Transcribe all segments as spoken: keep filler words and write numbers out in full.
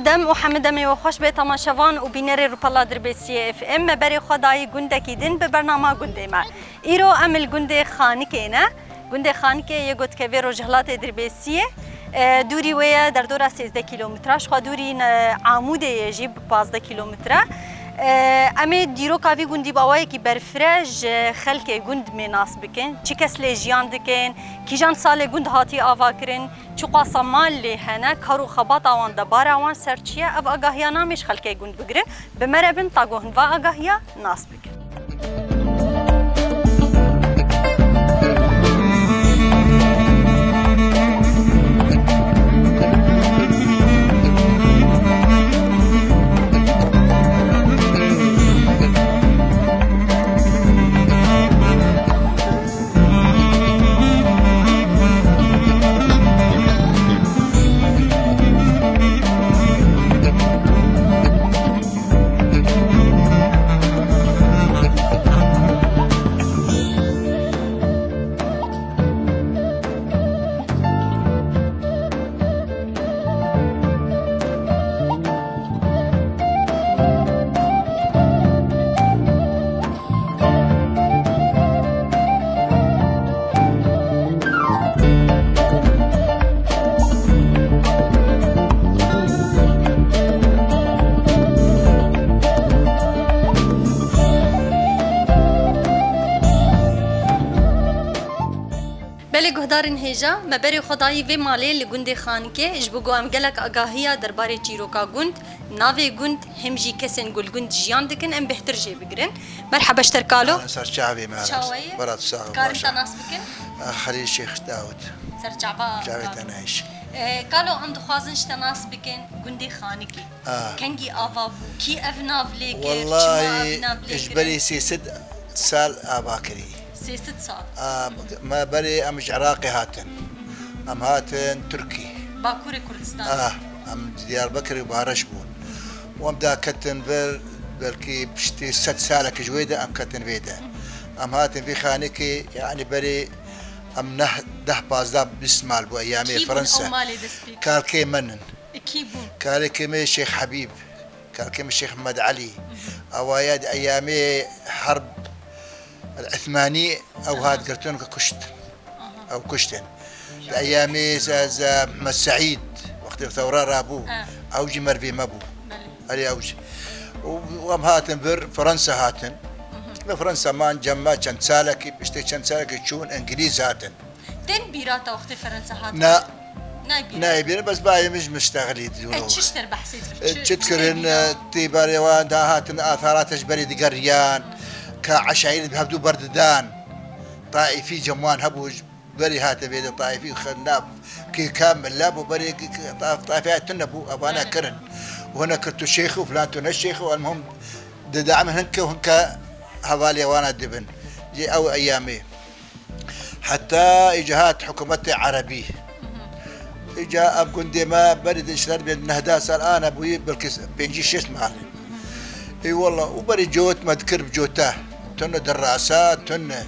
Dem û hemû demê we xweş be temaşevan û bînerê Rûpela Dirbêsiyê F M. Me berê xwe dayî gundekî din bi bernama gundê me. Îro em li gundê Xanikê ne. Gundê Xanikê yê gotkevê Rojhilatê Dirbêsiyê. E, dûrî wê ye derdora sêzdeh kîlometre, ji xwe dûrî ne, Amûdê ye jî bi pazdeh kîlometre. E, em ê dîroka vî gundî bi awayekî berfireh ji xelkê gund mê nas bikin. Çi kes lê jiyan dikin, kîjan salê gund hatî avakirin, çiqasa mal lê hene, kar û xebata wan, debara wan ser çi ye, ev agahiyana em ê ji xelkê gund bigirin. Bi me re bin ta ku hûn va agahiya nas bikin. Belê guhdarên hêja, me berê xwe dayî vê malê li gundê Xanikê, ji bo ku em gelek agahiya derbarê çîroka gund, navê gund, him jî kesên ku li gund jiyan dikin, em bêhtir jê bigirin. Merheba ji te re kalo. Ser çavê me. Çawa ye? Berat sax. Karin te nas bikin? Xelîl Şêx Dawud. Ser çava. Çavê te nayş. E, kalo, em dixwazin ji te nas bikin gundê Xanikê. Ah. Kengî ava bû? Kî ev nav lê kir? Çima ev nav lê kir? Wellahî, ji berî sê sed sal ava kirî. Sê sed sal. Ah, me berê em ji Iraqê hatin. Em hatin Tirkî. Bakurê Kurdistanê. Ah, em ji Diyarbekirê û Bareş bûn. Û em da ketin vir, belkî piştî sed salekî ji wê de em ketin vê de. Em hatin vî xanekê, yanî berê em neh, deh, pazdeh, bîst mal bû eyamê Fransa. Kî bûn ew malê dest pê kir? Kalkê min in. Kî bûn? Kalkê me Şêx Hebîb. Kalkê me Şêx Mihemed Elî. Ewa ya di eyamê herb el-Uthmanî ew hat girtin ku kuşt. Aha. Ew kuştin. Di eyamê ze, ze Mihemed Seîd, wextê thewra rabû, ew jî mervê me bû. Belê. Erê ew jî. Û, û em hatin vir, Fransa hatin. Li Fransa man cem me çend salekî, piştê çend salekî çûn Îngilîz hatin. Tên bîra te wextê Fransa hatin? Na. Nayê bîra. Nayê bîra, bes bayê min ji min ştexilî dû. E, çi ji te re behsê dikir? E, çi, çi çi dikirin, tên bîra? E, tê barê wan da hatin, atharate ji berê digeriyan, ka eşayîr bi hevdû berdidan. Taîfî cem wan hebû, ji berê hate vê de taîfî xirnav, kê ka milla bû, berê k-, k-, taîf-, taîfeya tune bû, evana kirin. Û hine kir tu şêx û filan tu ne şêx û, elmuhim, di, di em hinke, hinke hevalê wana dibin. Jê ew eyamê. Heta îca hat hikûmetê erebî. Îca ev gundê me berî di şer bê nehda sal ana bûyî, belkî pêncî şêst mal. Ê wela, û berî cot me dikir bi cota. Tune di rasa, tune.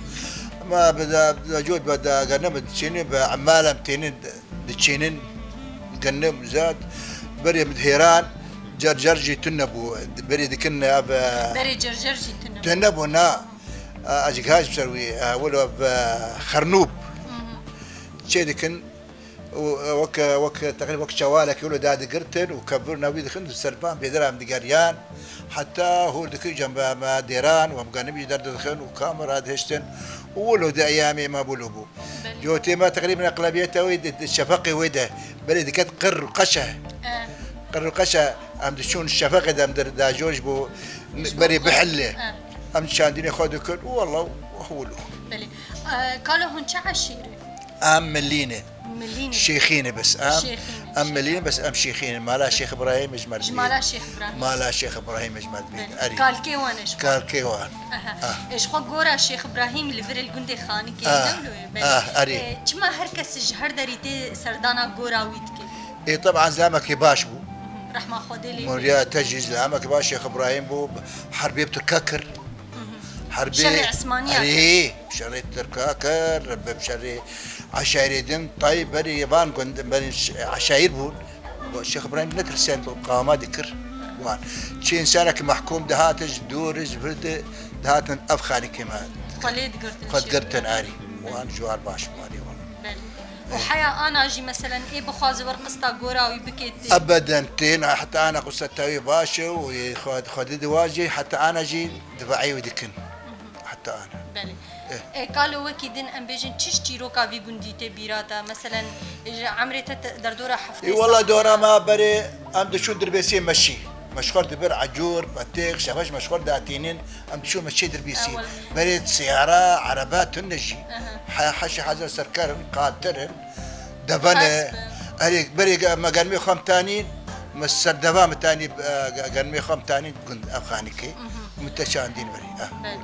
Ama bi da, bi da cot be da gene bi diçînin, bi emal em tênin diçînin, gene zat. Berê min hêran, cercer jî tune bû. Berê dikin ev, e, Berê cercer jî tune bû. Tune bû, na. A, ez gihaj ser wî, a, wilo bi xernûb çê dikin û, e, wek, wek, teqrîb wek çewalekî wilo dadigirtin û kevir navî dixin, di ser van bêdera em digeriyan. Heta hûr dikin cem be me dêran û em ganibî derdidixin û kamera dihiştin û wilo di eyamê me wilo bû. Belê. Cotê me teqrîben eqlebiyeta wê di, di şefeqê wê de berê diket qir û qeşe. E. Qir û qeşe em diçûn şefeqê de em dir-, dajon ji bo berê bihille. E. Em çandinê xwe dikin û wela hûl. Belê. E, kalo hûn çi eşîr in? Em milî ne. Milî ne. Şêxî ne bes em. Şêxî ne. Em milî ne bes em şêxî ne. Mala Şêx Îbrahîm ji me re dibî. Ji mala Şêx Îbrahîm. Mala Şêx Îbrahîm ji me re dibî. Belê. Erê. Kalkê wan e ji xwe. Kalkê wan. Aha. Ah. E, ji xwe gora Şêx Îbrahîm li vir li gundê Xanikê, ah, ne wilo ye, belê. Ah, erê. E, çima her kes ji her derî tê serdana gora wî dike? Ê, teban zilamekî baş bû. Mhm. Rehma Xwedê lê bê. Muriya te jî zilamekî baş Şêx Îbrahîm bû. Herbê bi Tirka kir. Mhm. Herbê şerê Esmaniya kir. Erê, şerê Tirka kir, bi şerê eşayrê din, tay berê van gund, berê ş-, eşayir bûn. Şêx Îbrahîm netirsen qama dikir wan. Çi însanekî mehkûm dihatin ji dûr, ji vir de dihatin ev xanîkê me Xwe lê digirtin. Xwe digirtin, erî. Wan ji wan baş bû, erî, wan. Belê. Û heya ana jî, meselen, ê bixwaze wir qista gora wî bikê tê? Ebeden tê, na heta ana qista tewê baş e û ê xwe, xwedî di wan jî heta ana jî dibeeyê wî dikin. Heta ana. Belê. Eh. E, kalo wekî din em bêjin çi ji çîroka vî gundî tê bîra te? Meselen, ji emrê te te derdora heftê Ê, wela sal dora me berê em diçûn dirbêsiyê meşî. Me ji xwe dibir ecûr, petêk, şeveş me ji xwe datînin, em diçûn meşê dirbêsiyê. Ewel. Berê seyara, ereba tune jî. Aha. He-, heşê hezar serker in, qatir in, deve ne. Hesp in. Erê, berê ge-, me germê xwe em tanîn, me ser deva me tanî, e, ge-, germê xwe em tanîn gund ev xanîkê. Mhm. Min te çandîn berê. Ah. Belê.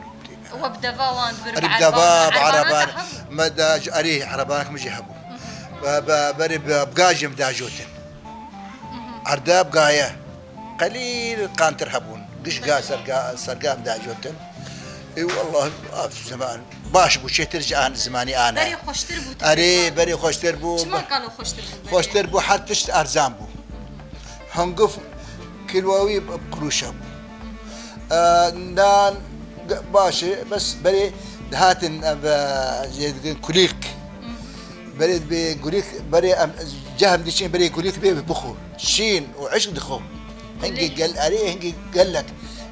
We bi deva wan dibir, Erê bi bi deva, ereban, bi bi ereban. Erebanek hebû? Me da, erê, erebanek min jî hebû. Mhm. Be, be, berê bi, bi gajê min dajotin. Mhm. Erda bi gaye. Qelîl qantir hebûn. Giş ga serga, serga min dajotin. Ê, wallah, ev ziman baş bû, çêtir ji an, zimanî an e. Berê xweştir bû, Erê, berê xweştir bû. Çima kalo xweştir bû berê? Xweştir bû, her tişt erzan bû. Hinguf kîloa wî bi qirûşe bû. E, nan ge-, baş e, bes berê dihatin ev, e, jê dikin kulîk. Berê dibê gulîk, berê em, ceh em diçin berê gulîk bê bixwe. Şîn û hişk dixwe. Hingî Belê. Gel, erê, hingî gelek.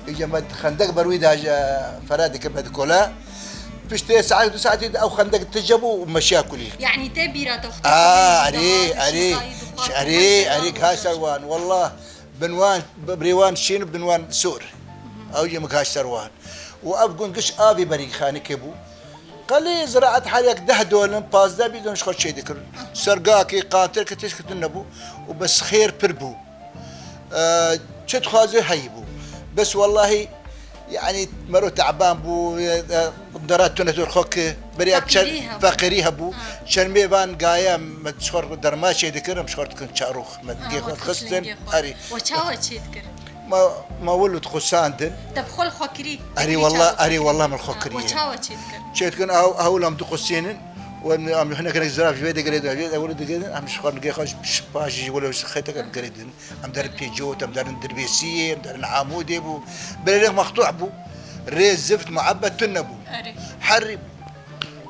Îca me xendek ber wî de, e, fera dikir me dikola. Piştê saet, du saetî de ew xendek tije bû û meşiya kulî. Yanî te bîra te wextê Aa, kulî erê, diha, erê. Dişî Erê, xayî erê, diha, giha ser wan. Wallah, bin wan, bi-, birê wan şîn û bin wan sor. Ew jî min giha ser wan. Û ev gund giş avê berî xanîkê bû. Qelê ziraet her yek deh dolin, pazdeh bî dolin ji xwe çê dikirin. Sergakê, qantirkê tişt kitin nebû û bes xêr pir bû. Eee, çi dixwaze heyî bû. Bes wellahî, yanî mero teban bû, e, e, dera tune tu xwe ki, berê ev çer-, Feqîrî hebû. Feqîrî hebû. Ha. Çermê van gaye me ji xwe derma çê dikirin, em ji xwe dikin çarox. Me Ha, digê xwe we dixistin, dixistin, lingê xwe. Erê. We çawa çê dikir? Ma, ma wilo dixusandin. Te bi xwe li xwe kirî? Erê Te kirî wallah, çawa erê çê wallah kirî? Min xwe Ha, kiriye. We çawa çê dikir? Çê dikin, ew, ew lam dixusînin. Wen em hinek hinek ziraf ji vê digirin, ev wilo digirin, em ji xwe nigê xwe ji paş jî wilo xetek em girêdin. Em derin Pêcot, em derin Dirbêsiyê, em derin Amûdê bû. Berê rêk mextûh bû. Rê zift, muebbet tune bû. Erê. Herî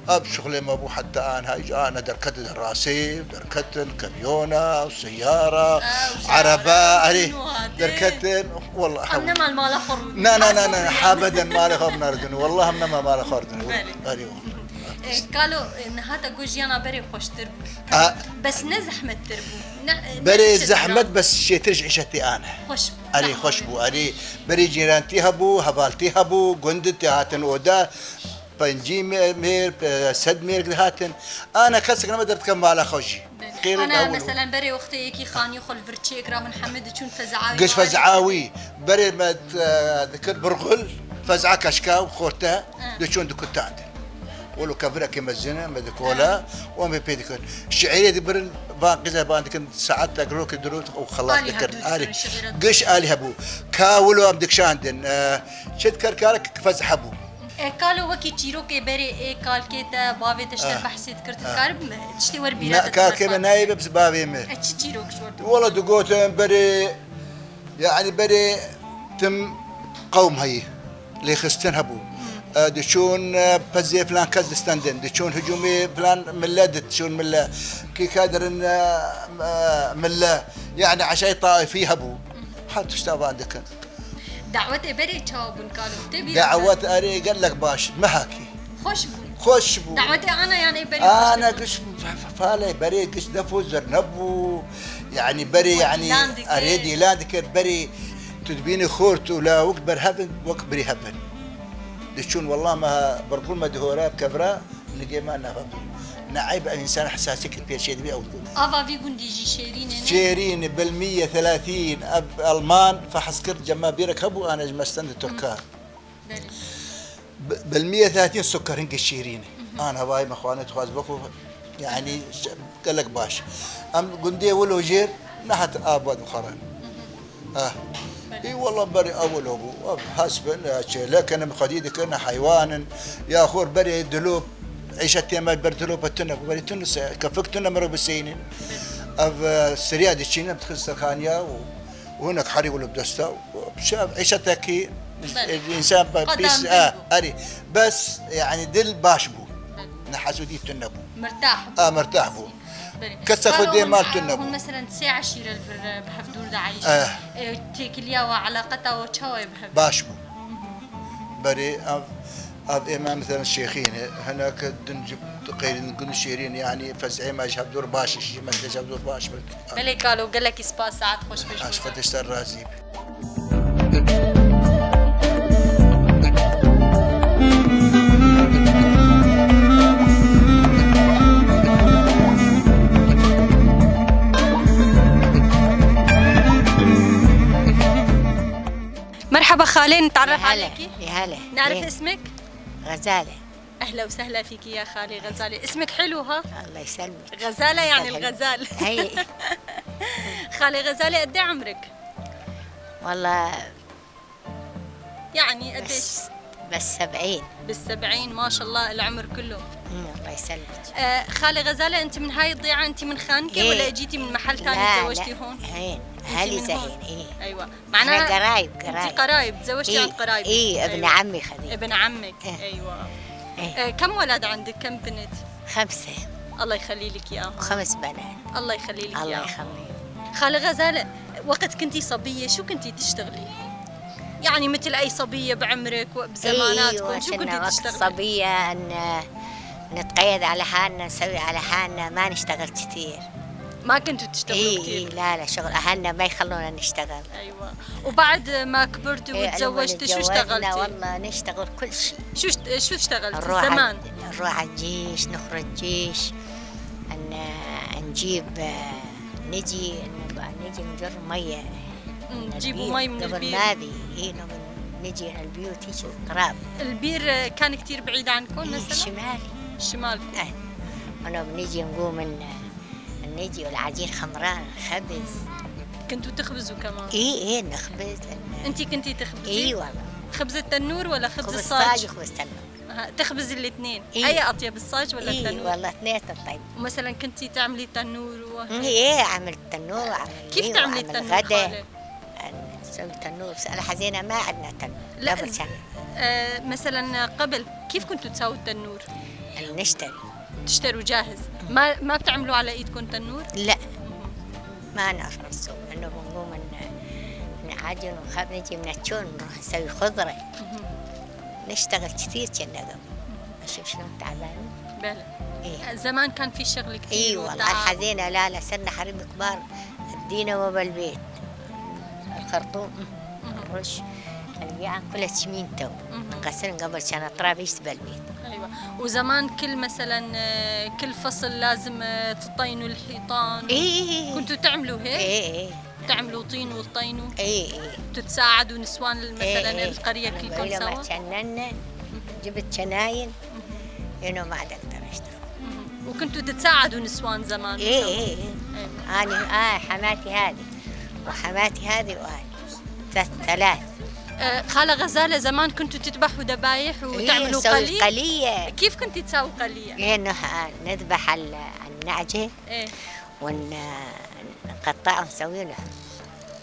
Ev şixulê me bû heta an, hay, ji an derketin rasê, derketin kamyona, seyara, Ew, erebe, seyara, erê, tîno hatê. Derketin, wallah, Em hew. Nema li mala xwe rûdin. Na, na, na, na, Asûriye. Habeden mala xwe naridin. Wallah, em nema mala xwe ridin. Belê. Erê, wallah. E, kalo, e, niha te got jiyana berê xweştir bû. A. Bes ne zehmettir bû. Ne, e, ne Berê çi zehmet bes çêtir ji îşetê an e. Xweş bû. Erê, Daha xweş bû. Erê, berê cîrantî hebû, hevaltî hebû, gund tê hatin oda. Pencî mê-, mêr, pe-, sed mêr dihatin. Ana kesek nema derdike mala xwe jî. Belê. Xêr Ana, dawul. Meselen, berê wextê yekî xanî xwe li vir çêkira, hûn hemî diçûn fezawî Giş wê fezawî. Berê me, e, dikir birxul, feza keşka û xorte, Hı. Diçûn dikutandin. Wilo kevirekê mezin e, me dikola, Hı. Û em ê pê dikin. Şiirê dibirin, van qîze van dikin, saetek rokê dirot û xelas Alî dikirin. Hebû Arî. Dikirin, şiira Giş alî hebû. Ka wilo em dikşandin, e, çi dikir karek fez hebû. E, kalo wekî çîrokê berê ê kalkê te, bavê te ji te Ah. Behsê dikir, tu Ah. Dikaribî me tiştê wer bîra Na, te kalkê me nayê be, bavê me. E, çi çîrok ji wer tu? Wala digotin berê, yani berê tim qewm heyî, lêxistin hebû. Hmm. E, diçûn, e, pezê filan kes distendin, diçûn hicûmê filan mille, diçûn mille, kîka dirin, e, e, mille, yani eşayê taifî hebû. Hmm. Her tişta van dikin. Dawetê berê çawa bûn kalo? Tê bîra Dawet te? Erê gelek baş, mehakî. Xweş bûn. Xweş bû. Dawetê ana yan ê berê Ana xweş giş f-, f-, falê berê giş def û zir nebû. Yani berê Wekî yani lan dikir. Erê dîlan dikir berê tu dibînî xort û lawik berhevin wek birî hevin. Diçûn wallah me birgul me dihora kevra. Nigê me nava bû. Ne eyb ev însan hesasiyekî pêşê dibî ew digot. Ava vî gundî jî Şêrînê ne? Şêrîn, bil miye thelathîn, ev Alman fehs kir, cema bîrek hebû, ana ji me stend Tirka. Belê. B-, bil miye thelathîn sukar hingê şêrîn e. Mhm. Ana vay me xwane dixwaz bixwe, yani, gelek baş. Em gundê wilo jêr, nehat ava dixwarin. Mhm. Ah. Belê. Ê, wela berê ewil hebû. Ev hesbin, e, çêlek in, em xwedî dikin, heywan in. Ya xor berê dilop, îşetê me ber dilopa tune bû. Berê tune se, kefik tune mero biseynin. Belê. Ev, e, siriya diçîne, dixin serxaniya û, û hinek herî wilo bi desta. Ev îşetekî însan be pîs, e, erî. Bes, yani dil baş bû. Belê. Nehesûdî tune bû. Mirtah bû. A, mirtah bû. Belê. Kesa xwe dê mal tune bû. Hûn, e, hûn meselen sê eşîre li vir, e, bi hevdûr de eyş. Eh. E, têkiliya we, eleqeta we çawa ye bi hevdûr? Baş bû. Berê ev, ev ê me mesela şêxî ne, hinek din ji qeyrîn gund şêrîn, yani fezê me ji hevdûr baş, ji me ji hevdûr baş bin. Belê kalo, gelekî spas, saet xweş be ji bo te. Ez xwe te ser razî be. مرحبا خالي، نتعرف عليكي؟ يا هلا. نعرف اسمك؟ غزالة. أهلا وسهلا فيكي يا خالي غزالة. اسمك حلو، ها؟ الله يسلمك. غزالة يعني الغزال. هي. خالي غزالة، قد إيه عمرك؟ والله يعني قديش؟ بس، بس سبعين. بالسبعين، ما شاء الله، العمر كله. مم، الله يسلمك. آه، خالة غزالة، أنت من هاي الضيعة، أنت من خانكة ولا أجيتي من محل تاني تزوجتي هون؟ لا، لا، هين. أنت أهلي من هون؟ زين، إيه. أيوة. معناها إحنا قرايب، أنت قرايب. قرايب، تزوجتي عند قرايبك. إيه، ابن عمي خديجة. ابن عمك، أيوة. إيه. آه، كم ولد عندك؟ كم بنت؟ خمسة. الله يخلي لك إياهم. خمس بنات. الله يخلي لك إياهم. الله يخليك. خالة غزالة، وقت كنتي صبية شو كنتي تشتغلي؟ يعني مثل أي صبية بعمرك وبزماناتكم، شو كنتي تشتغلي؟ أيوة، كنا وقت صبية ن-، نتقيد على حالنا، نسوي على حالنا، ما نشتغل كتير. ما كنتوا تشتغلوا كتير؟ إي، إي، لا، لا، شغل أهلنا ما يخلونا نشتغل. أيوة. وبعد ما كبرتي وتزوجتي، شو اشتغلتي؟ إيه، لما تزوجنا والله نشتغل كل شي. شو اشت-، شو اشتغلتي زمان؟ نروح على الجيش، نخرج جيش، ن-، نجيب، آه، نجي، نب-، نجي نجر مية. مم، تجيبوا مي من البير؟ قبل ما بي، إي، نب-، نجي البيوت هيك قراب. البير، آه، كان كتير بعيد عنكم مثلًا؟ إي، شمالي. شمالكم. إيه. ونب-، نجي نقوم ن-، نجي والعجين خمران، خبز. كنتوا تخبزوا كمان؟ إي، إي، نخبز، ن-، أنتي كنتي تخبزي؟ إي والله. خبز التنور ولا خبز الصاج؟ خبز صاج وخبز تنور. أها، تخبزي الاتنين. إي. أي أطيب، الصاج ولا التنور؟ إي والله، اثنيناتن طيب. ومثلًا كنتي تعملي تنور و إي، إي، أعمل تنور وأعمل كيف تعملي تنور، خالة؟ نسوي تنور، بس أنا حزينة ما عندنا تنور. لا، قبل ز-، كان. آه، مثلًا قبل، كيف كنتوا تساووا التنور؟ نشتري. تشتروا جاهز. ما، ما بتعملوا على إيدكم تنور؟ لا. ما نعرف نسوي، إنه بنقوم ن-، نعجن ونخب-، نجي من التشون نروح نسوي خضرة. نشتغل كتير كنا قبل. شوف شلون تعبانين. بلى. إيه. زمان كان في شغل كتير إي والله، وتعب. الحزينة، لا، لا، صرنا حريم كبار. الدينة وبا البيت. الخرطوم، الرش، الياع، كلها شمينتو. نغسلن قبل كان تراب يشتي بالبيت. أيوة. وزمان كل مثلًا، آه، كل فصل لازم، آه، تطينوا الحيطان. إي، إي، إي. كنتوا تعملوا هيك؟ إي، إي. تعملوا طين وتطينوا؟ إي، إي. تتساعدوا نسوان ال-، إي، مثلًا إي. القرية أنا كلكم بقول لهم سوا؟ عشان نن-، جبت شناين، إنه ما عاد أقدر أشتغل. وكنتوا تتساعدوا نسوان زمان إيه، سوا؟ إيه، إيه. أيوة. أنا، آه، حماتي هذه، وحماتي هذه، وأنا. ث-، ثلاث. آه، خالة غزالة، زمان كنتوا تذبحوا ذبايح إيه، وتعملوا نسوي قلي؟ قلية. كيف كنتي تساوي قلية؟ إيه، نح-، نذبح ال-، النعجة. إيه. ون-، نقطعها ونسوي لها،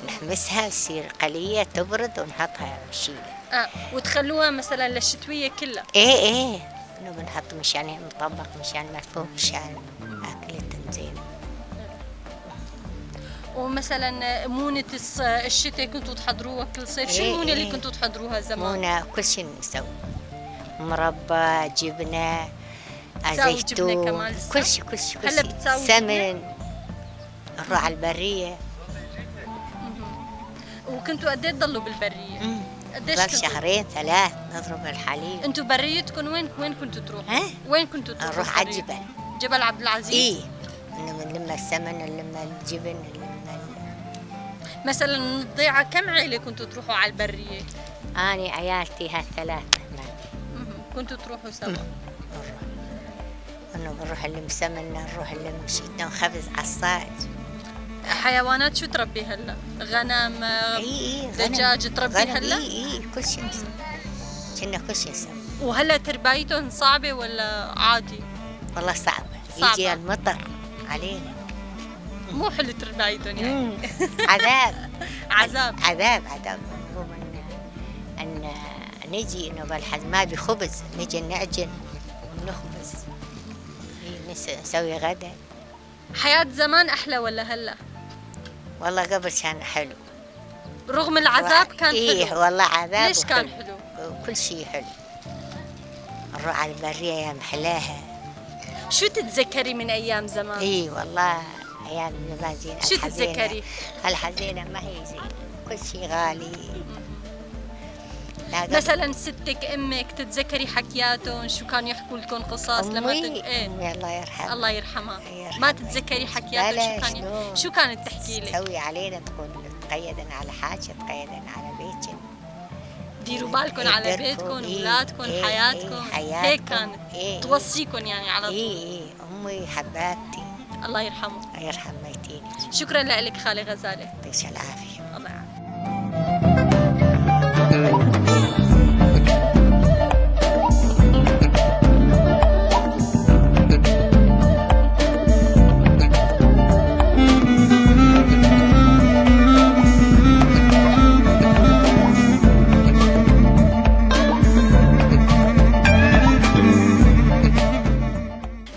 نحمسها تصير قلية، تبرد ونحطها بالشيلة. آه، وتخلوها مثلًا للشتوية كلها؟ إيه، إيه، إنه بنحط مشان مطبق، مشان ملفوف، مشان أكلة زينة. ومثلًا مونة الص-، الشتاء كنتوا تحضروها كل صيف، شو إيه، المونة اللي إيه. كنتوا تحضروها زمان؟ مونة كل شي نسوي، مربى، جبنة، تساوي جبنة زيتون، كمان لسه؟ كل شي، كل شي، كل هلأ شي. بتساوي جبنة؟ سمن، نروح على البرية. مهم. وكنتوا قد إيه تضلوا بالبرية؟ مم. قديش ضل كنتوا؟ شهرين، ثلاث، نضرب الحليب. انتوا بريتكم وين، وين كنتوا تروحوا؟ ها؟ وين كنتوا تروحوا نروح على برية؟ الجبل. جبل عبد العزيز؟ إيه. إنه بنلم السمن، نلم الجبن، نلم ال- مثلًا الضيعة كم عيلة كنتوا تروحوا على البرية؟ أنا عيالتي هالثلاثة هناك. مهم. كنتوا تروحوا سوا؟ مم. نروح. إنه بنروح نلم سمن، نروح نلم شيتنا وخبز عصاج. حيوانات شو تربي هلأ؟ غنم، إي، إي، غنم. دجاج تربي غنم، هلأ؟ إي، إي، كل شي نسوي. كنا كل شي نسوي. وهلأ تربايتهم صعبة ولا عادي؟ والله صعبة. صعبة. يجي المطر علينا. مو حلو تربايتهم يعني. مم. عذاب. عذاب. عذاب، عذاب. المهم إن، إن نجي إنه بالحد ما بخبز، نجي نعجن ونخبز. إيه، نس-، نسوي غدا. حياة زمان أحلى ولا هلا؟ والله قبل كان حلو. رغم العذاب كان إيه، حلو. والله عذاب ليش كان وحلو. حلو؟ كل شي حلو. نروح على البرية يا محلاها. شو تتذكري من أيام زمان؟ إيه والله، أيام زمان زين. شو الحزينة، تتذكري؟ الحزينة ما هي زين، كل شي غالي. لا قبل. مثلًا ستك، أمك، تتذكري حكياتهم، شو كانوا يحكوا لكم قصص لما أمي، تت-، إيه. أمي الله يرحمها. الله يرحمها. الله يرحمها. ما تتذكري حكياتهم؟ لا، لا، شو كان، شنو؟ شو كانت تحكي لك؟ تسوي علينا، تقول: "تقيدن على حاجة، تقيدن على بيتكن." ديروا بالكم على بيتكم، إيه، أولادكم، إيه، حياتكم. إيه، حياتكم. هيك كانت إيه، إيه. توصيكم يعني على طول. إيه، إيه، أمي حبابتي. الله يرحمه. الله يرحم ميتينك. شكرًا لك خالة غزالة. يعطيك العافية. الله يعافيك.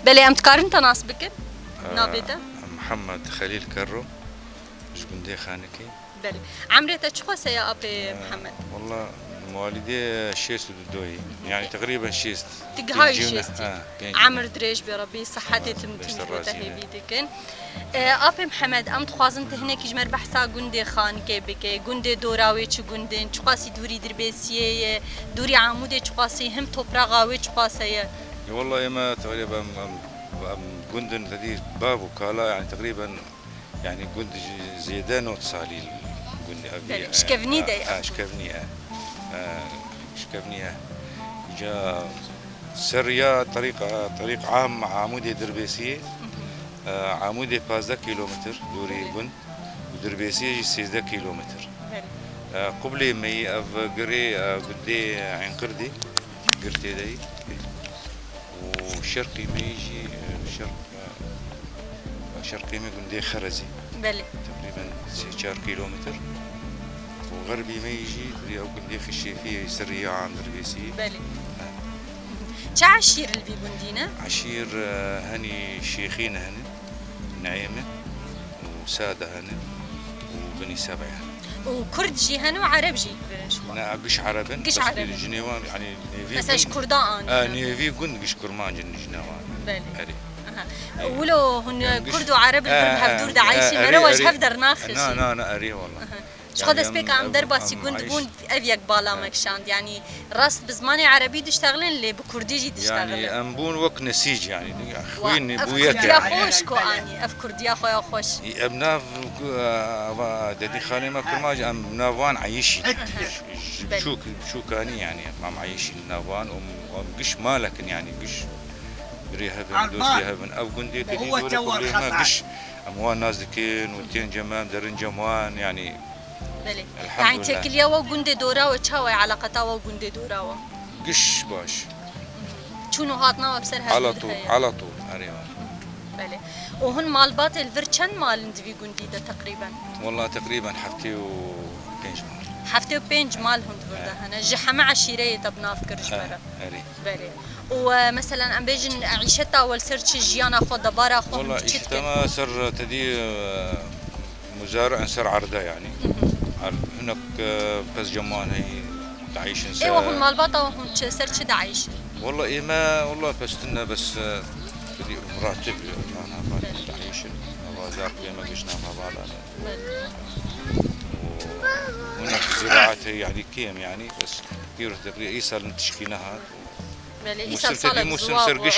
Belê, em dikarin te nas bikin? Ee, Navê te? Mihemed Xelîl Kerro, ji gundê Xanikê. Belê. Emrê te çiqas e ya apê Ee, Mihemed? Walla, mewalîdê şêst û du yî. Yani teqrîben şêst. Tu gihayî şêst. Ha, pêncî. Emir dirêj be Rebbî, sihetê tim tim ji te hêvî dikin. E, Apê Mihemed, em dixwazin tu hinekî ji me re behsa gundê Xanikê bike, gundê dora wê çi gundên, çiqasî dûrî Dirbêsiyê ye, dûrî Amûdê çiqasî, him topraxa wê çiqas heye? Ya walla ême teqrîben em, em, em gundin tedî bav û kala, yani teqrîben, yani gund jî zêde nod salî gundê ev. Belê, e, şikevnî de ye. Ha, şikevnî ye. E, şikevnî ye. Ca ser ya terîq, terîq am Amûdê Dirbêsiyê, e, Amûdê pazdeh kîlometr dûrî gund û Dirbêsiyê jî sêzdeh kîlometr. Belê. E, qiblê me yî ev girê, e, gundê Enqirdê, gir tê de yî. Û şerqî me yî jî, e, şerq, e, şerqê me gundê Xerezê. Belê. Teqrîben sê çar kîlometr. Û xerbî me yî jî, ya gundê Xişêfiyê, ser ya Andirbêsiyê. Belê. Ha. Çi eşîr li vî gundî ne? Eşîr, e, henî Şêxîn hene, Neîme û Sade hene û Benî Sebaya. Û Kurd jî hene û Ereb jî li vir in ji xwe? Ne, giş Ereb in. Giş Ereb in. Ji nêvan, yani nêvî gund. Mesela ji Kurdan anî. Ha, nêvî gund giş Kurmanc in ji nêvan. Belê. Erê. Aha. Wilo hûn Kurd û Ereb li vir bi hevdûr dieyşîn, meriv ji hev dernaxin jî. Na, na, na, erê wala. Aha. Ji xwe destpêka em derbasî gund bûn, ev yek bala me kişand. Yanî rast bi zimanê erebî diştexilin, lê bi kurdî jî diştexilin. Yani em bûn wek nesîc yani. Xwîn bû yek. Ev kurdiya xweş ku anî, ev kurdiya xwe ya xweş. Em nav, ava dedî xalê me kurmac, em nav wan eyişî. Ji çûk, çûkanî yani, em eyişî nav wan, em giş malekin yani, giş birê hevin, dostê hevin. Ev gundê dedî dore kurê me giş. Em wan nas dikin û tên cem em, derin cem wan yani. Belê. Elhamdulillah. Yani têkiliya we gundê dora we çawa ye, eleqeta we gundê dora we? Giş baş. Çûn û hatina we bi ser hevdû heye? Ala tûl, ala tûl, erê wala. Belê. Û hûn malbatê li vir çend mal in di vî gundî de teqrîben? Wala teqrîben heftê û pênc mal. Heftê û pênc mal hûn di vir de hene. Ji heme eşîreyê te bi nav kir ji me re. Erê. Belê. Û, e, meselen em bêjin, e, îşeta we li ser çi, jiyana xwe, debara xwe, hûn çi dikin? Wala îşeta me ser tedî, e, muzari'in ser erd e yani. Erd, hinek, e, pez cem wan heyî, dieyşin ser. Êwa hûn malbata we hûn çi, ser çi dieyşin? Wala ême, wala pez tune bes, e, tedî ratib, ana ratib dieyşin. Ava zarokê me giş nav hevala ne. Belê. Û hinek ziraet heyî yani kêm yani, bes pîro teqrîben îsal tişkî nehat. Belê, îsal sala ziwa bû,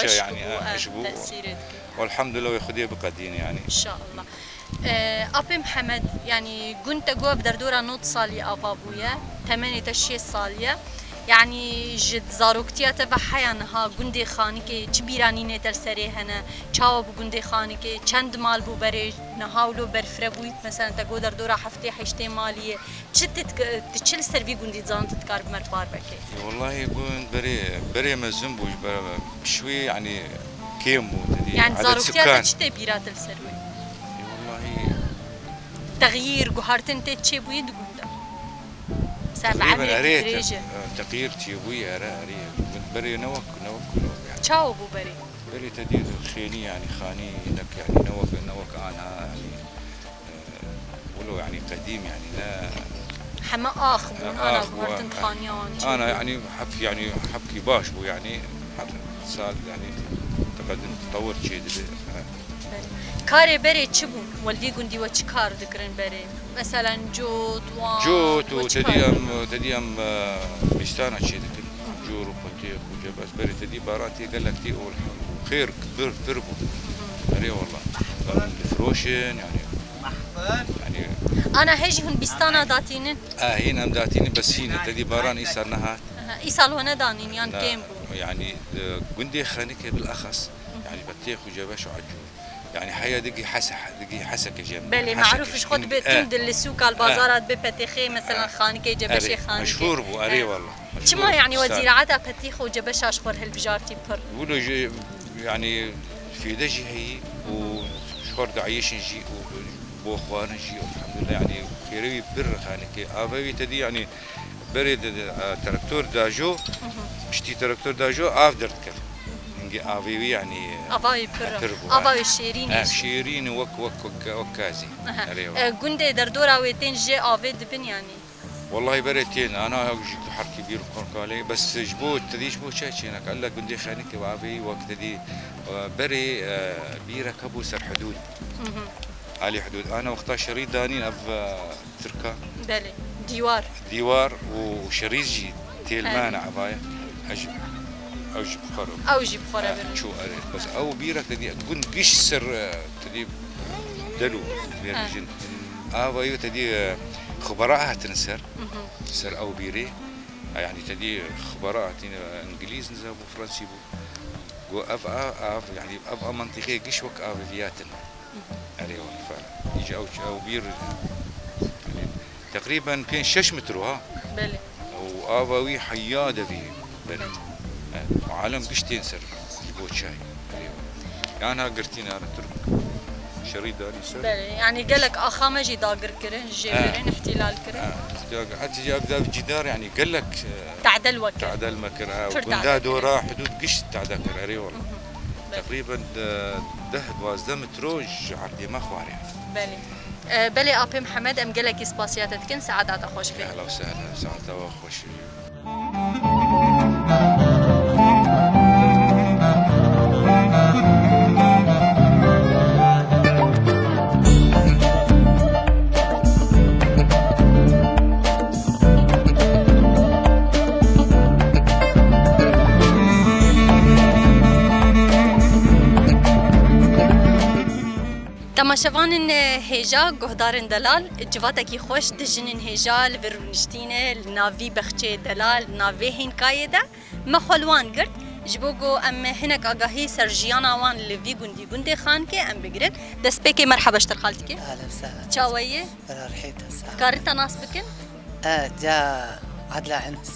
hişk bû, tesîrê dike. Elhamdulillah wê Xwedê biqedîne yani. İnşallah. Ee, Apê Mihemed, yani gund te got ev derdora nod salî ava bûye, temenê te şêst salî ye. Yani ji zaroktiya te ve heya niha gundê Xanikê çi bîranînê te li serê hene? Çawa bû gundê Xanikê? Çend mal bû berê? Niha wilo berfireh bûyî, mesela te got derdora heftê heştê malî ye. Çi tu, tu çi li ser vî gundî dizanî, tu dikar bi me re parve kî? Ê, wellahî gund berê, berê mezin bû, ji ber pişwî, yanî kêm bû, tedî. Yanî zaroktiya te çi tê bîra te li ser wê? Ê, wellahî Texyîr, guhertin tê çêbûyî di gund de? Ser bi Teqrîben emrê erê dirêj e. Te-, teqyîr çêbûyî, erê, erê. Berê ne wek, ne wek, ne wek yani. Çawa bû berê? Berê te dî xênî yani, xanî hinek yani, ne wek, ne wek ana yani. E, wilo yani qedîm yani, ne Heme ax bûn, ana ax bû, guhertin e. Xaniya wan çêbû. Ana yani hep yani hepkî baş bû yani, her sal yani teqedim, tetewir çêdibe. E. Belê. Karê berê çi bû? Wel vî gundî we çi kar dikirin berê? Meselen cot, wan, Cot we û çi tedî kar em, dikirin? Tedî em, e, bîstana çê dikin. Cor û petêx û cebes. Berê tedî baran tê gelek tê û xêr pir, pir bû. Erê wallah. Em difiroşin yani. Yani Ana hejî hûn bîstana datînin? E, hîn em datînin bes hîn e. Tedî baran îsal nehat. Aha, îsal we nedanîn yan Na, kêm bû? Yani, e, gundê Xenike bil exas. Yani petêx û cebeş û ecûr. Yani heya digî hese, digî heseke jê. Belê, heseke. Maruf ji xwe dibe, e, tim di li sûkal, e, bazara dibe petêxê, mesela, e, Xanikê, cebeşê, erê, Xanikê. Meşhur bû, erê, e, wallah. Meşhur bû. Çima yani we zîraeta petêx û cebeşa ji xwe hilbijartî pir? Wilo jî, yani, fêde jî heyî û ji xwe dayişin jî û bo xwarin jî, elhamdulillah, yani, xêrê wî pir Xanikê. Ava wî tedî, yani, Berê de, de, e, traktor dajo, piştî traktor dajo av derdikeve. Hingê avê wî, yanî, e, Avayê pir e, e. Pir bû, Avayê e. Şêrîn e. E, şêrîn e, wek, wek, wek, wek kazî. Aha. Erê, wek. E, gundê derdora wê tên jê avê dibin, yanî? Wellahî berê tên, ana ew jî herkî bîr û korkalê, bes ji bo, tedî ji bo çi çênek, ella gundê Xenikê ve avê wî wek tedî, e, berê, e, bîrek hebû ser hidûd. Alî hidûd. Ana wexta şerî danîn ev, e, Tirka. Belê. Dîwar. Dîwar û, û şerîz jî têlmane evaya. Ew jî, ew jî bi xwe re. Ew jî bi xwe re birin. Çû erê. Bes ew bîrek te dî gund giş ser, e, te dî del û vêrnijin. Ava yo te dî, e, xubera hatin ser. Ser ew bîrê. E, yanî te dî xubera hatin, e, îngilîz niza bû, fransî bû. Go ev a, av, yanî ev a mentiqê giş wek avê viyatin. Erê, wek fel. Îca ew, ew bîr, teqrîben pênc şeş metro ha. Belê. Û ava wî heya devî berî. Belê. E, alem giş tên ser ji bo çay. Erê, wek. Yan ha girtî nane Tirk. Şerî danî ser. Belê, yanî gelek axa me jî dagir kirin, jê birin, îhtîlal kirin. Ha, îhtîlal, heta jî ev dev cîdar, yanî gelek, e, Tadel wekir. Tadel mekir, ha. Pir gunda tadel dora kirin. Hudûd giş tade kir, erê wala. Belê. Teqrîben de deh, duwazdeh metro ji erdê me xwarê. Belê. E, belê, Apê Mihemed, em gelekî spasiya te dikin, saeta te xweş be. Ehla û sehla, saeta we xweş be. Temaşevanên hêja, guhdarên delal, civatekî xweş dijinên hêja li vir rûniştîne, li nav vî bexçeyê delal, li nav vê hênkayê de me xwe li wan girt, ji bo ku em hinek agahî ser jiyana wan li vî gundî, gundê Xankê, em bigirin. Destpêkê merheba ji te re xaltikê. Ehlen sehlen. Çawa yî? Bela rihê te, sağ ol. Dikarî te nas bikin? E, ca Adla Enis.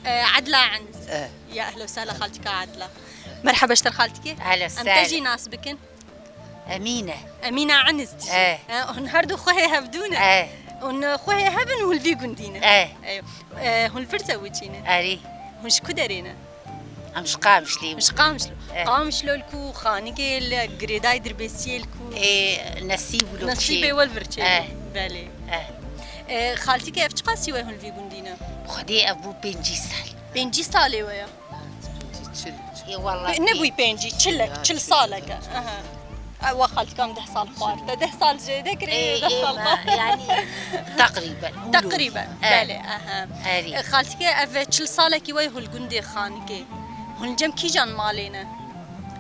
E, Adla Enis. E. Ya ehlen sehlen xaltika Adla. Merheba ji te re xaltikê. Ehlen sehlen. Em te jî nas bikin. Emîne. Emîna Enis dijî. E. E, hûn her du xwehê hevdû ne? E. Hûn xwehê hev in û li vî gundî ne? E. E, e, hûn li vir zewicî ne? Erê. Hûn ji ku derê ne? Em ji Qamişlê bûn. Ji Qamişlo. E. Qamişlo li ku, Xanigê li girêdayî Dirbêsiyê li ku? Ê, Nesîb û Lokçî. Nesîbê we li vir çê. E. Belê. E. E, xaltîkê ev çiqasî we hûn li vî gundî ne? Xwedê ev bû pêncî sal. Pêncî salê we ya? Çil. Ê, wallahî. Nebûyî pêncî, çilek, çil saleke. Aha. Ewa xaltika min deh sal xwar. Te deh sal zêde kirê, ê, deh sal xwar. Yanî, teqrîben. Teqrîben, e, belê, aha. Erê. E, xaltike ev çil salekî wey hûn li gundê Xanikê. Hûn li cem kîjan malê ne?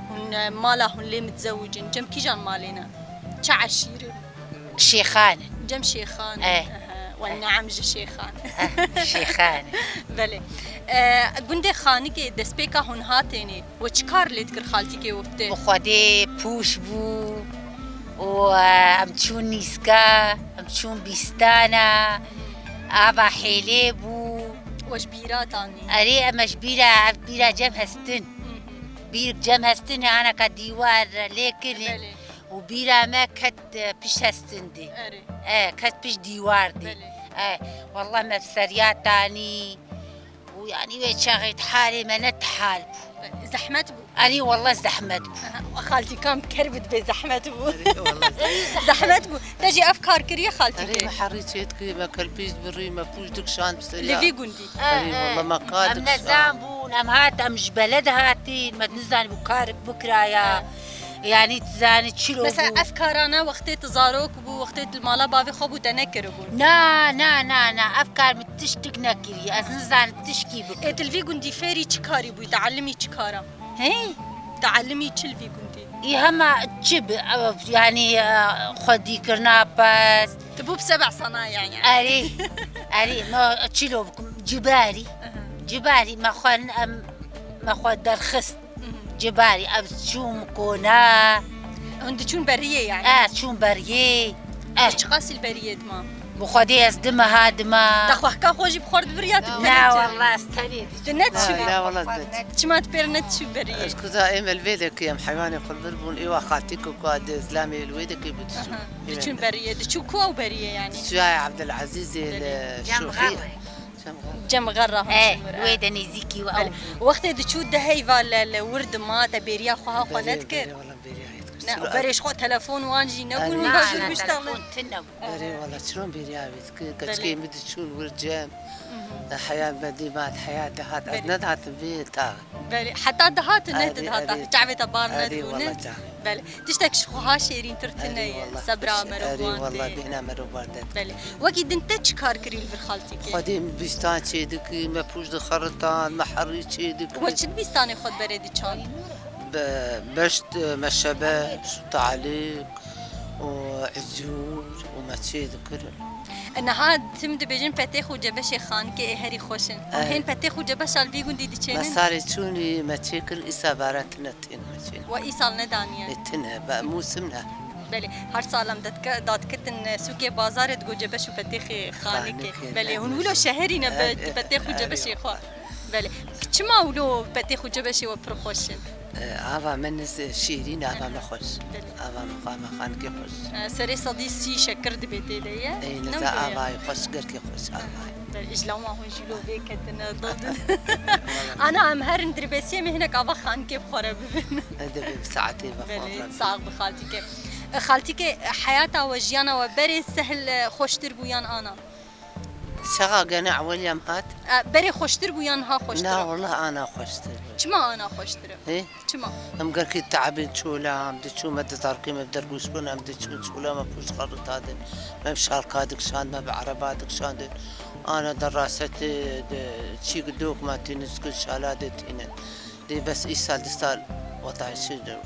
Hûn, e, mala hûn lê mitizewicin, cem kîjan malê ne? Çi eşîrê? Şêxan in. Cem Şêxan in. Eh. Aha. Wan neam ji Şêxan. Eh, Şêxan in. Belê. Eh, gundê Xanikê destpêka hûn hatênê, we çi kar lê dikir xaltîkê we bi te? Bi Xwedê pûş bû û, eh, em çûn nîska, em çûn bîstana, ava hêlê bû. We ji bîra tanî? Erê, em ji bîra, ev bîra cem hestin. Hı hı. Bîr cem hestin, anaka dîwar lê kirin. Belê. û bîra me ket, e, pişt hestindî. Erê. E, ket pişt dîwar dî. Belê. E, wallah me bi seriya tanî û yanî wê çaxê halê me ne tihal bû. Zehmet bû. Erê, wallah zehmet bû. Aha, xaltîkan ker bû, dibê zehmet bû. Erê, wallah zehmet. Zehmet bû. Te jî ev kar kiriye xaltîkê? Erê, me herî çêt kir, me kelpîş birî, me pûç dikşand bi seriya. Li vî gundî. Erê, e, e, wallah me kar em dikşand. Nezan bûn, em hat, em ji beled hatîn, me nizanî bû karik bikiraya. E. Yanî, tu zanî çilo bû. Mesela, ev karana wextê tu zarok bû, wextê tu li mala bavê xwe bû, te nekiribûn? Na, na, na, na, ev kar min tiştik nekiriye. Ez nizanim tişkî bikim. Ê, tu li vî gundî fêrî çi karî bûyî? Te elimî çi kara? Hey? Te elimî çi li vî gundî? Ê hema çi bi, ew, yanî, e, xwedîkirina pez. Tu bû bi seba sana yani. Erê, erê, me çilo bikim, cibarî. Aha. Cibarî, me xwe, em, me xwe derxist. Mhm. Cibarî, ev çûm kona. Hûn diçûn beriyê yani? Ez çûm beriyê. Eh. Çiqas îl beriyê dima? Bi Xwedê ez du meha dima. Te xwehka xwe jî bi xwe re dibir ya tu tenê? Na, wallah, ez tenê diçûm. Tu ne diçû? Na, wallah, ez ne diçûm. Çima tu pêr nediçû beriyê? Ez kuza êm el vê dekê em heywanê xwe li vir bûn, êwa xaltî ku ku adê zilamê li wê dekê bû diçû. Aha. Êm el. Diçûn beriyê. Diçû ku ew beriyê yani? Diçû ya Abdulaziz ê li Şoxî. Cem Xerra. Cem Xerra. Cem Xerra. Eh, hemşîr. Wê de nêzîkî ew. Belê. Wextê diçû deheyva li, li wir dima te bêriya xweha xwe nedikir? Belê, belê, wallah bêriya wê dikir. Ne, berê ji xwe telefon wan jî nebûn, hûn bes wir biştexlin. Telefon tune bû. Erê, wala çiron bêriya wê dikir. Belê. Keçikê min diçûn wir cem. Mhm. Heya me dî mat, heya dihat. Ez, belê, nedihatim vê taxê. Belê. Heta dihatin, ne, erê, tu dihata. Erê. Çavê te bar, erê, nedibû, ne? Wala çavê. Belê. Tiştek ji xweha şêrîntir tune ye. Erê, wala. Sebra, tişt-, merov, erê, wan wala tê. Bêhna merov bar derdikir. Belê. Wekî din te çi kar kirî li vir xaltîkê? Xwedê min bîstan çêdikir, me pûç dixeritan, me herî çêdikir. We çi dibîstanê xwe di berê diçand? Be-, beşt, e, meşebe, şûtalîk û izûr û me çê dikirin. E, niha tim dibêjin petêx û cebeşê xanikê ê herî xweş in. Hûn, evet, hên petêx û cebeşa li vî gundî diçênin? Me sarê çûnî me çêkir, îsa baran tine tên me çê. We îsal nedaniye? E, tine, be, mûsim ne. Belê, her sal em dadke-, dadiketin, e, sûkê bazarê digo cebeş û petêxê xanikê. Xanikê, belê, ne, hûn wilo şeherî ne bi, e, e, petêx û, e, cebeşê xwe. Belê. Çima wilo petêx û cebeşê we pir xweş in? E, ava min niz-, şîrîn, ava min xweş. Belê. Ava min xwe, ava xanikê xweş. E, serê sedî sî şekir dibê tê de ye? Ey, niza avayê xweş, gelkê xweş avayê. Belê, ji lewma hûn jî lo vê ketine, dil din. Ana em herin dirbêsiyê me hinek ava xanikê bi xwe re bibin. E, dibê bi saetê ve xwe re bibin. Belê, sax bi xaltîkê. E, xaltîkê, heyata we, jiyana we berê sehil, e, xweştir bû yan ana? Çaxa gene ewel ya em hat? E, berê xweştir bû yan ha xweştir? Na, wallah ana xweştir bû. Çima ana xweştir e? Hê? Çima? Em gelkî te'bên çola, em diçû me di zarkê me bi dergûş bûn, em diçûn çola me pûç xerita din. Me bi şalka dikşand, me bi ereba dikşandin. Ana de rasetê de çîk dok me tînin, şala de tînin. Lê bes îsal di sal wata çi de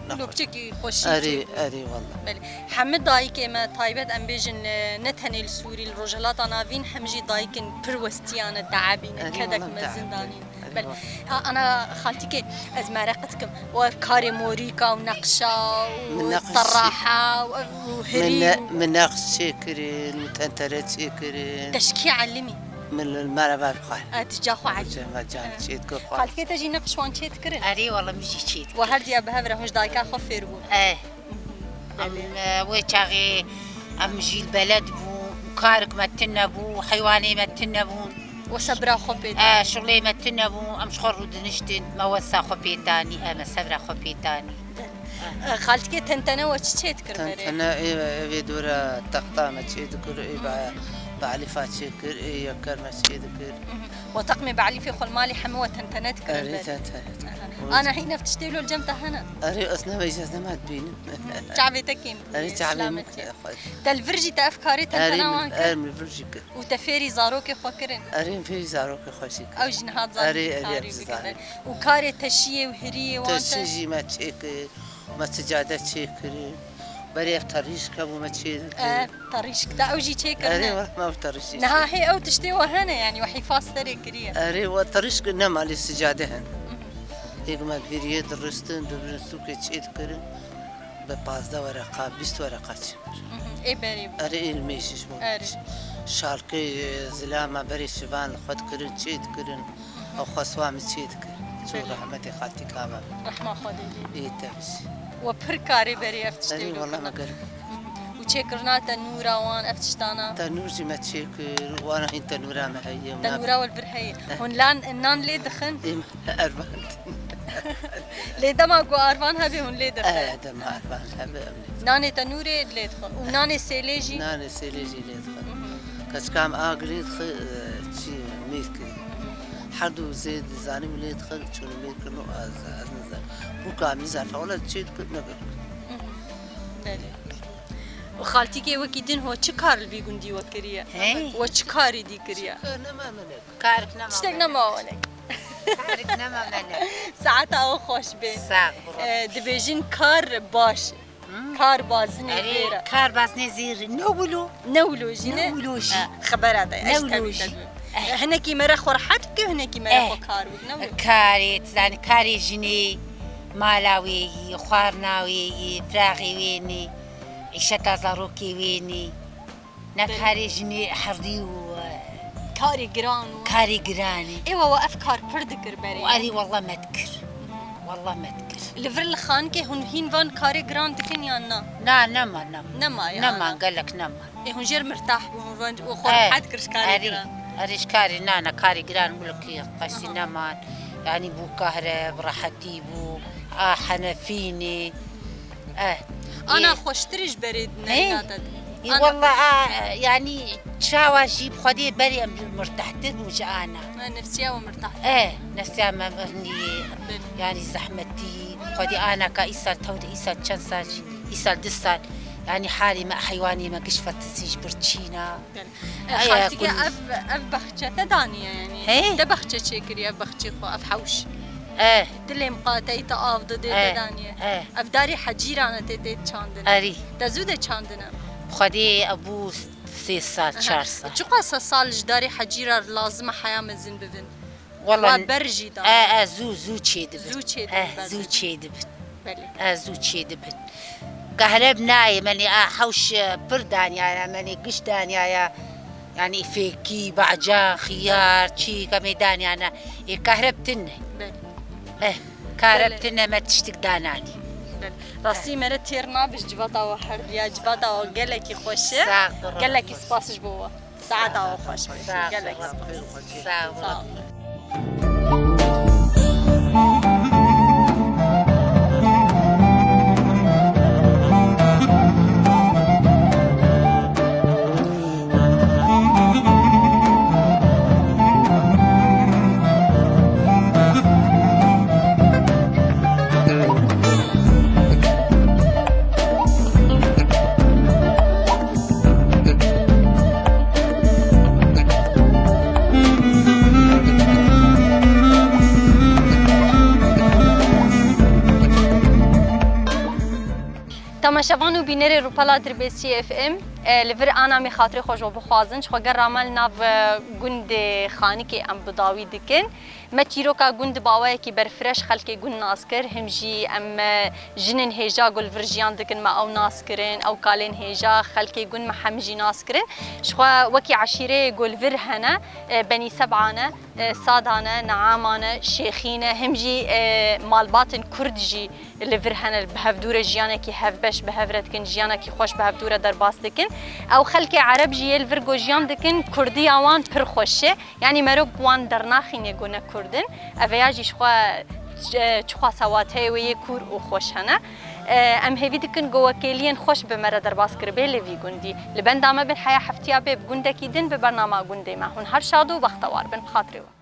nexwe. Lopçekî xweşî çêbû. Erê, erê, wallah. Belê. Hemî dayikê me taybet em bêjin, e, ne tenê li Sûrî, li Rojhilata Navîn, hem jî dayikên pir westiyane, te'ebî ne, kedek mezin danîn. Erê, wallah, te'ebî ne. Erê, wallah. Belê. Ha, ana xaltîkê, ez mereq dikim. We karê morîka û neqşa û teraha û, û hirî û... Min ne-, min neqş çêkirin, min tentere çêkirin. Te ji kî elimî? Min li me re ve xwe. E, tu ca xwe elimî. Ca me can çêdikir xwe. Xaltîkê te jî neqş wan çêdikirin? Erê, wala min jî çêdikir. We her diya bi hev re hûn ji dayika xwe fêr bûn? Eh. Em, e, wê çaxê em jî li beled bûn, û karik me tune bû, heywanê me tune bûn. We sebra xwe pê danî. E, şixulê me tune bû, em ji xwe rûdiniştin, me wesa xwe pê danî, e, me sebra xwe pê danî. E, xaltîkê tentene we çi çêdikir berê? Tentene ê, ê vê dora texta me çêdikir, ê be-, be'lîfa çêkir, ê yeker me çêdikir. Mhm. We teqmê be'lîfê xwe li malê hemû we tentene dikir berê? Erê, tentene dikir. Aha. Ana hîn ev tiştê lo li cem te hene? Erê, ez ne vêjî, ez nema dibînim. Çavê te kêm bûye, erê, çavê min selametî. Xwe. Te li vir jî te ev karê tentena wan kir? Erê, min vir jî kir. Û te fêrî zarokê xwe kirin? Erê, fêrî zarokê xwe jî kir. Ew jî niha dizanin karê bikin. Erê, erê, ez dizanim. Û karê teşiyê û hiriyê wan te? Teşî jî me çêkir, me sicade çêkirin. Berê ev terîşk hebû me çêkir. E, terîşk te ew jî çêkirine? Erê, we me ew terîşk çêkir. Niha hê ew tiştê we hene, yanî we hîfa serê kiriye? Erê, we terîşk ne, malê sicade hene. Mhm. Hêk me biriyê diristin, dibirin sûkê çêdikirin. Bi pazdeh wereqa, bîst wereqa çêkir. Mhm. Ê berê bû. Erê, ê li mêşiş bû. Erê. Şalkê, e, zilama berê şivan li xwe dikirin, çêdikirin. Mhm. Ew xweswa min çêdikir. Çû, belê, rehmetê xaltîka me. Rehma Xwedê lê. Ê te bijî. We pir karê berî ev tiştê Erê, wilo wela kirine. Me gerek. Û çêkirina tenûra wan ev tiştana? Tenûr jî me çêkir, wana hîn tenûra me heye. Tenûra we li vir heye. Eh. Hûn lan, nan lê dixin? Ê me ervan. Lê dema ku arvan hebe hûn lê dixin? Eh, dema arvan hebe em lê dixin. Nanê tenûrê lê dixin. Û nanê sêlê jî? Nanê sêlê jî lê dixin. Mhm. Keçika em agirê dixin, eh, çi mêz kirin. Her du zê dizanim lê dixin, çûn mêz kirin û ez, ez nizam. Bûka min zerfa wela çê dikir ne gerek. Mhm. Belê. Û xaltîkê wekî din ho çi kar li vî gundî we kiriye? Hey. We çi karî dî kiriye? Kar nema me ne. Karik nema Tiştek me ne. Nema we ne. Karik nema me ne. Saeta we xweş be. Sağ ol. Ee, dibêjin kar baş. Hmm. Kar bazinê Erê, zêr e. Kar bazinê zêr e. Ne wilo? Ne wilo jî ne? Ne wilo jî. Ha, xebera te, Ne ez wilo tevî jî. te dibim. Eh. Hinekî me re xwe rehet bike, hinekî me re Eh. xwe kar bike. Ne wilo? Karê, tu zanî, karê jinê, mala wê yî, xwarina wê yî, firaxê wê nî, îşeta zarokê wê nî. Ne Belê. Karê jinê herdî û, e, Karê giran û karê giranê. Ê we, we ev kar pir dikir berê. Erê, wallah me dikir. Wallah me dikir. Li vir li xanikê hûn hîn van karê giran dikin yan na? Na, nema, nema. Nema ya, Nema, na. Gelek nema. Ê hûn jêr mirtah bûn, hûn van û xwe Eh, rehet kir ji karê erê, giran. Erê ji karê, na, na, karê giran mulkî qesî Aha. neman. Yani bû kahreb, rehetî bû, a henefînê. Eh. Ana Ê. xweştir ji berê Hey. nerîna te. Ê, Ana wallah, xweş- a, yani çawa jî bi Xwedê berê em mirtahtir bûn ji ana. Ha, nefsiya we mirtah. Eh, nefsiya me mirnî. Belê. Yani zehmetî. Xwedê anaka îsal tewde îsal çend sal jî, îsal du sal. Yani halê me, heywanê me giş fetisî ji bir çîna. Belê. Aya Xaltîkê kun- ev, ev baxçe te daniye yani. Hey. Te baxçe çêkiriye, ev baxçê xwe, ev hewş. Eh. Dilê miqateyî te av didê, Eh. te daniye. Eh. Ev darê hecîran e tê tê çandin. Erî. Te zû de çandine. Xwedê ebû sê sal, Aha. çar sal. Çiqas sal ji darê hecîra lazim e heya mezin bibin? Wala Wa n- ber jî da. E, e, zû, zû çê dibin. Zû çê dibin, E, belê. zû çê dibin. Belê. E, zû çê dibin. Kahreb nayê, menê a hewş, e, pir danyaya, menê giş danyaya. Yani fêkî, bacan, xiyar, çî, kemê danyana. Ê kahreb tine. Belê. Eh, kahreb Belê. tine me tiştik dananî. Belê. Rastî me re têr nabe ji civata we herdiya, civata we gelekî xweş e. Sağ ol. Gelekî spas ji bo we. Saeta we xweş be. Sağ ol. Gelek spas. Sağ ol. Sağ ol. Temaşevan û bînerê Rûpela Dirbêsiyê F M, e, li vir ana me xatirê xwe ji we bixwazin, ji xwe ger rame li nav, e, gundê Xanikê em bi dawî dikin. Me çîroka gund bi awayekî berfireh xelkê gund nas kir, him jî em, e, jinên hêja ku li vir jiyan dikin me ew nas kirin, ew kalên hêja xelkê gund me hem jî nas kirin. Ji xwe wekî eşîreyê ku li vir hene, e, Benî Seb'a ne, e, Sada ne, Neama ne, Şêxî ne, him jî, e, malbatên Kurd jî li vir hene, bi hevdû re jiyanekî hevbeş bi hev re dikin, jiyanekî xweş bi hevdû re derbas dikin. Ew xelkê Ereb jî yê li vir ku jiyan dikin, Kurdiya wan pir xweş e. Yanî merov bi wan dernaxîne ku ne Kurd in. Ev ya jî ji xwe, e, çiqas sewateyê wê yê kûr û xweş hene. E, em hêvî dikin ku wekêliyên xweş bi me re derbas kiribe li vî gundî. Li benda me bin heya heftiya bê bi gundekî din bi bernama gundê me. Hûn her şad û bextewar bin bi xatirê we.